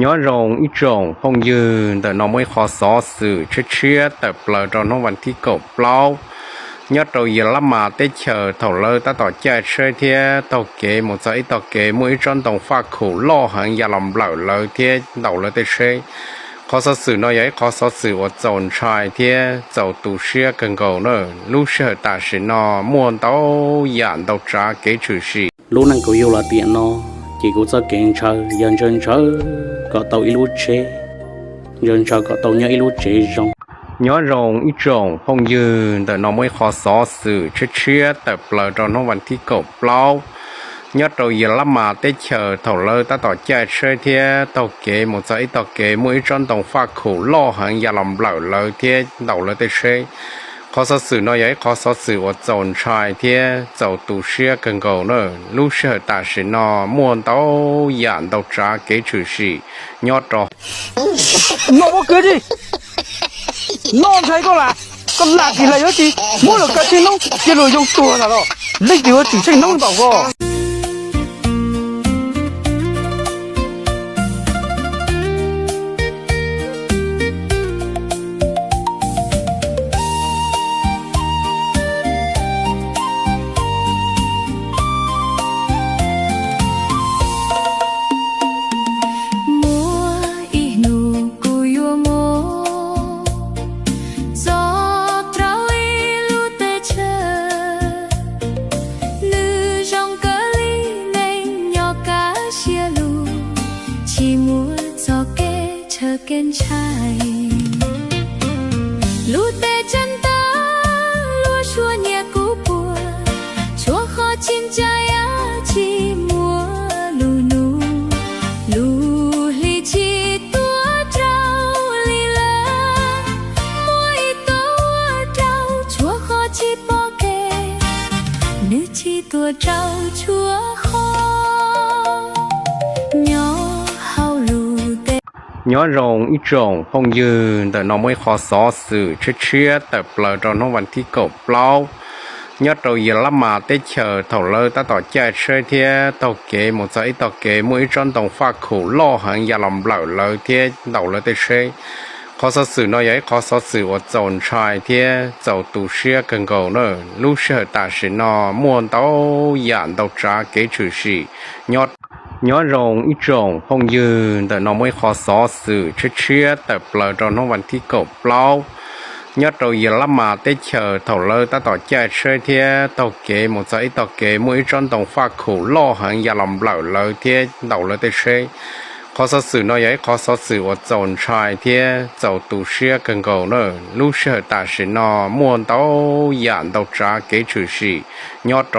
Nyob zoo ib tsoom phooj ywg, ntawm no muaj ib qhov xov xwm tshiab tshiab tawm plaws rau hnub vas thib kaum plaub nyob rau Yas Lab Mas teb chaws. Thaum lawv tab tom caij tsheb thiab taug kev mus txog ib tog kev, muaj ib tsob ntoo faj khum loj heev ya los nplawm lawv thiab ntaus lawv tej tsheb. Qhov xov xwm no yog ib qhov xov xwm uas txaus ntshai thiab txaus tu siab kawg nkaus na. Lub sij hawm tam sim no muaj ntau yam ntau tsav kev tshwm sim. Lub neej kuv yug los tiam no, ces kuv txoj kev ntshaw yog ntshaw ntshaw kom tau ib lub tsheb, ntshaw ntshaw kom tau nyob ib lub tsev zoo. Nyob zoo ib tsoom phooj ywg, ntawm no muaj ib qhov xov xwm tshiab tshiab tawm plaws rau hnub vas thib kaum plaub nyob rau Yas Lab Mas teb chaws. Thaum lawv tab tom caij tsheb thiab taug kev mus txog ib tog kev, muaj ib tsob ntoo faj khum loj heev ya los nplawm lawv thiab ntaus lawv tej tsheb. Qhov xov xwm no yog ib qhov xov xwm uas txaus ntshai thiab txaus tu siab kawg nkaus na. Lub sij hawm tam sim no muaj ntau yam ntau tsav kev tshwm sim nyob rau. No muab kwv tij, no ntshai koj lam, koj lam tsis hlais yuav tsis muab lawm kav tsheej hnub cia luag yoo tuag ntag los. Leej twg yuav tsim tsheej hnub npaum ko. Muaj ib hnub kuv yuav mus txog rau ib lub teb chaws, nws zoo kawg li neeg nyob kaj siab lug, tsis muaj txoj kev tshawb kev ntshai. Lub teb tseem tawg, luag suab nyiam kuv puas, tshuav qhov tsis ntshai, tsis muaj lus nug, lub hli tsis tuaj rau li lawm. Muaj ib tug ua rau tshuav qhov tsis pom kev, nws tsis tuaj rau tshuav qhov nyob hauv lub teb. Nyob zoo ib tsoom phooj ywg, ntawm no muaj ib qhov xov xwm tshiab tshiab tawm plaws rau hnub vas thib kaum plaub nyob rau Yas Lab Mas teb chaws. Thaum lawv tab tom caij tsheb thiab taug kev mus txog ib tog kev, muaj ib tsob ntoo faj khum loj heev ya los nplawm lawv thiab ntaus lawv tej tsheb. Qhov xov xwm no yog ib qhov xov xwm uas txaus ntshai thiab txaus tu siab kawg nkaus na. Lub sij hawm tam sim no muaj ntau yam ntau tsav kev tshwm sim nyob. Nyob zoo ib tsoom phooj ywg, ntawm no muaj ib qhov xov xwm tshiab tshiab tawm plaws rau hnub vas thib kaum plaub nyob rau Yas Lab Mas teb chaws. Thaum lawv tab tom caij tsheb thiab taug kev mus txog ib tog kev, muaj ib tsob ntoo faj khum loj heev ya los nplawm lawv thiab ntaus lawv tej tsheb. Qhov xov xwm no yog ib qhov xov xwm uas txaus ntshai thiab txaus tu siab kawg nkaus na. Lub sij hawm tam sim no muaj ntau yam ntau tsav kev tshwm sim nyob rau